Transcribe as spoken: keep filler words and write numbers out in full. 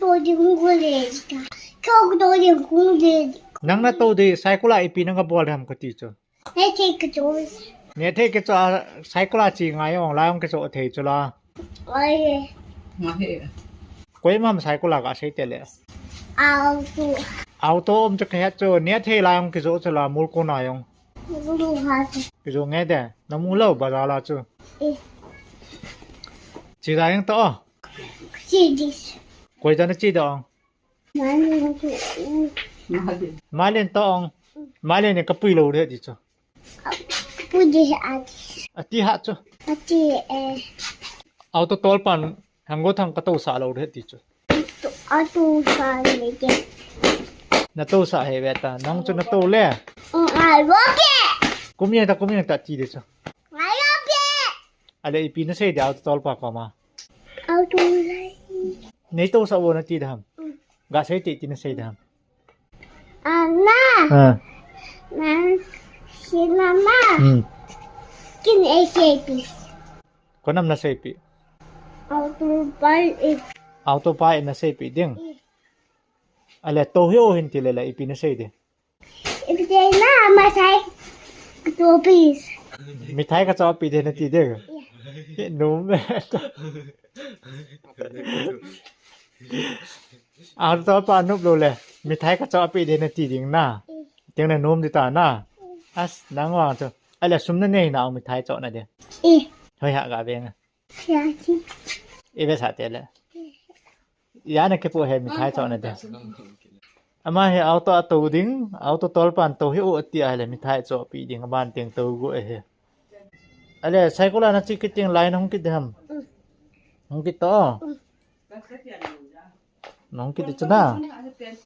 Ko ding ko le ka. Ko ko ding ko le. Nang na to de cycle a ipi nang ka bol ham ka ti chu. Ne te ka to. Ne te ka to cycle a chi ngai ong la ong ka to thei chu la. Ai. Nga he. Koi mam cycle a ka sei te le. Auto. Auto om chu ka he chu ne te la ong ka to chu la mul ko na ong. Mul ko ha. Ka to nge de. Na mu lo ba la chu. Eh. Chi da ong to. Chi dis. Koi da na chi da ong. Malen. Malen to ong. Malen ne ka pui lo de di chu. Pui di a di. A ti ha chu. A ti eh. Auto tol pan hang go thang ka to sa lo de di chu. A to sa le de. Na to sa he ve ta nang chu na to le. Ai lo ke. Kum ye ta kum ye ta ti de chu. Ai lo ke. Ale ipi na sei de auto tol pa ko ma. Auto lai. Nei to sa wo na ti da ham. Ga sei te ti na sei da ham. Ana. Ha. Na. Si mama. Hmm. Kin e sei pi. Ko nam na sei pi. Auto pai e. Auto pai na sei pi ding. Ale to hi o hin ti le la ipi na sei de. Ipi te na ma sai. To pi. Mithai ka cho pi de na ti de. He num. Auto pa nup lo le. Mithai ka cho pi de na ti ding na. Teng na num di ta na. As nang wa chu. Ale sum na nei na mithai cho na de. Eh. Hoi ha ga ve nga. Sia ti. I ve sa te le. Ya na ke po he mithai cho na de. Ama he auto a to ding, auto tol pan to hi o ti a le mithai cho pi ding ban teng to go he. Ale cycle a na chi kit ting lai na hung kit de ham. Hung kit to. Nong kiti chu na.